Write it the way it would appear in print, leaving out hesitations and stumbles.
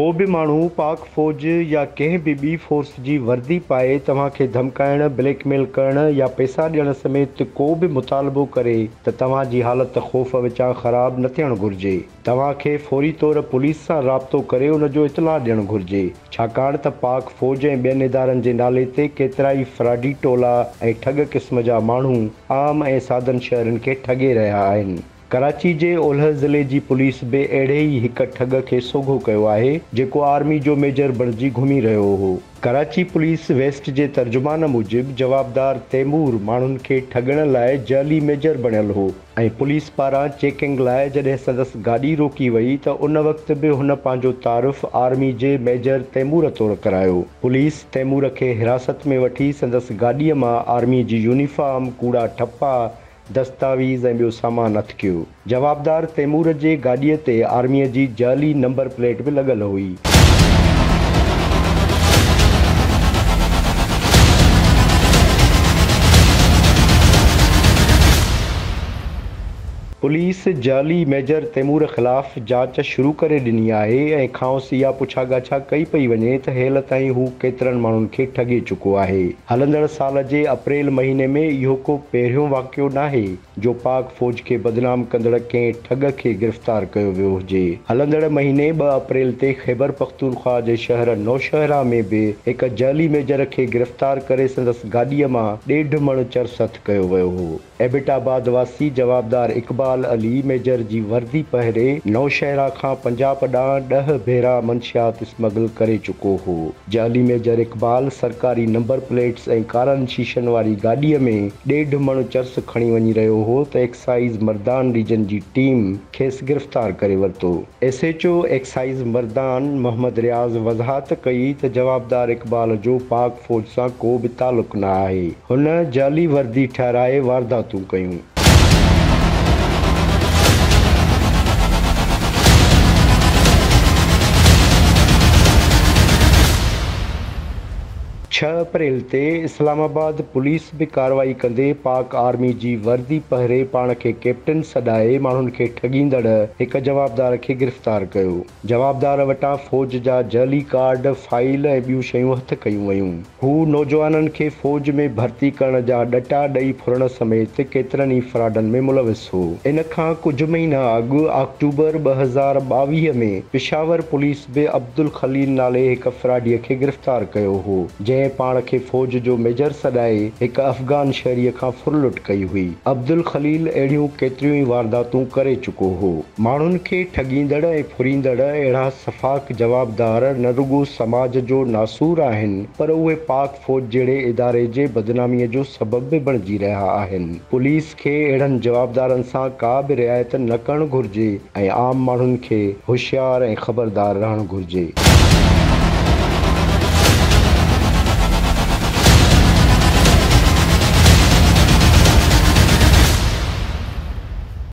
ڪو به ماڻهو پاڪ فوج يا ڪنهن به ٻي فورس جي وردي پائي توهان کي ڌمڪائڻ، بليڪ ميل ڪرڻ يا پئسا ڏيڻ سميت ڪو به مطالبو ڪري ته توهان جي حالت خوف وچان خراب نه ٿيڻ گهرجي. توهان کي فوري طور پوليس سان رابطو ڪري ان جو اطلاع ڏيڻ گهرجي. ڇاڪاڻ ته پاڪ فوج ۽ ٻين ادارن جي نالي تي ڪيترائي فراڊي ٽولا ۽ ٺڳ قسم جا ماڻهو عام ۽ سادن شهرين کي ٺڳي رهيا آهن. ڪراچي جي اولهه ضلعي جي پوليس به اهڙي ئي هڪ ٺڳ کي سوگهو ڪيو آهي، جيڪو آرمي جو ميجر بڻجي گهمي رهيو هو. ڪراچي پوليس ويسٽ جي ترجمان موجب جوابدار تيمور ماڻهن کي ٺڳڻ لاء جعلي ميجر بڻيل هو ۽ پوليس پاران چيڪنگ لاء جڏهن سندس گاڏي روڪي وئي ته ان وقت به هن پنهنجو تعارف آرمي جي ميجر تيمور طور ڪرايو. پوليس تيمور کي حراست ۾ وٺي سندس گاڏيء مان آرمي جي يونيفارم، ڪوڙا ٺپا، دستاويز ۽ ٻيو سامان هٿ ڪيو. جوابدار تيمور جي گاڏيء تي آرميء جي جعلي نمبر پليٽ به لڳل هئي. پوليس جعلي ميجر تيمور خلاف جاچ شروع ڪري ڏني آهي ۽ کانئس اها پڇا ڳاڇا ڪئي پئي وڃي ته هيل تائين هو ڪيترن ماڻهن کي ٺڳي چڪو آهي. هلندڙ سال جي اپريل مهيني ۾ اهو ڪو پهريون واقعو ناهي جو پاڪ فوج کي بدنام ڪندڙ ڪنهن ٺڳ کي گرفتار ڪيو ويو هجي. هلندڙ مهيني 2 اپريل تي خيبرپختونخواهه جي شهر نوشهره ۾ به هڪ جعلي ميجر کي گرفتار ڪري سندس گاڏيء مان ڏيڍ مڻ چرس هٿ ڪيو ويو هو. ايبٽ آباد واسي جوابدار اقبال علي ميجر جي وردي پهري نوشهره کان پنجاب ڏانهن 10 ڀيرا منشيات اسمگل ڪري چڪو هو. جعلي ميجر اقبال سرڪاري نمبر پليٽس ۽ ڪارن شيشن واري گاڏيء ۾ ڏيڍ مڻ چرس کڻي وڃي رهيو هو ته ايڪسائيز مردان ريجن جي ٽيم کيس گرفتار ڪري ورتو. S H O excise Mardan Muhammad Riaz وضاحت ڪئي ته جوابدار اقبال جو پاڪ فوج سان ڪو به تعلق نه آهي. هن جعلي وردي ٺهرائي وارداتون ڪيون. ڇهه اپريل تي اسلام آباد پوليس به ڪارروائي ڪندي پاڪ آرمي جي وردي پهري پاڻ کي ڪيپٽن سڏائي ماڻهن کي ٺڳيندڙ هڪ جوابدار کي گرفتار ڪيو. جوابدار وٽان فوج جا جعلي ڪارڊ، فائيل ۽ ٻيون شيون هٿ ڪيون ويون. هو نوجوانن کي فوج ۾ ڀرتي ڪرڻ جا ڏٽا ڏئي ڦرڻ سميت ڪيترن ئي فراڊن ۾ ملوث هو. ان کان ڪجهه مهينا اڳ آڪٽوبر 2022 ۾ پشاور پوليس به عبدالخليل نالي هڪ فراڊيء کي گرفتار ڪيو هو، جنهن پاڻ کي فوج جو ميجر سڏائي هڪ افغان شهريء کان ڦرلٽ ڪئي هئي. عبدالخليل اهڙيون ڪيتريون ئي وارداتون ڪري چڪو هو. ماڻهن کي ٺڳيندڙ ۽ ڦريندڙ اهڙا سفاڪ جوابدار نه رڳو سماج جو ناسور آهن پر اهي پاڪ فوج جهڙي اداري جي بدناميء جو سبب به بڻجي رهيا آهن. پوليس کي اهڙن جوابدارن سان ڪا به رعايت نه ڪرڻ گهرجي ۽ عام ماڻهن کي هوشيار ۽ خبردار رهڻ گهرجي.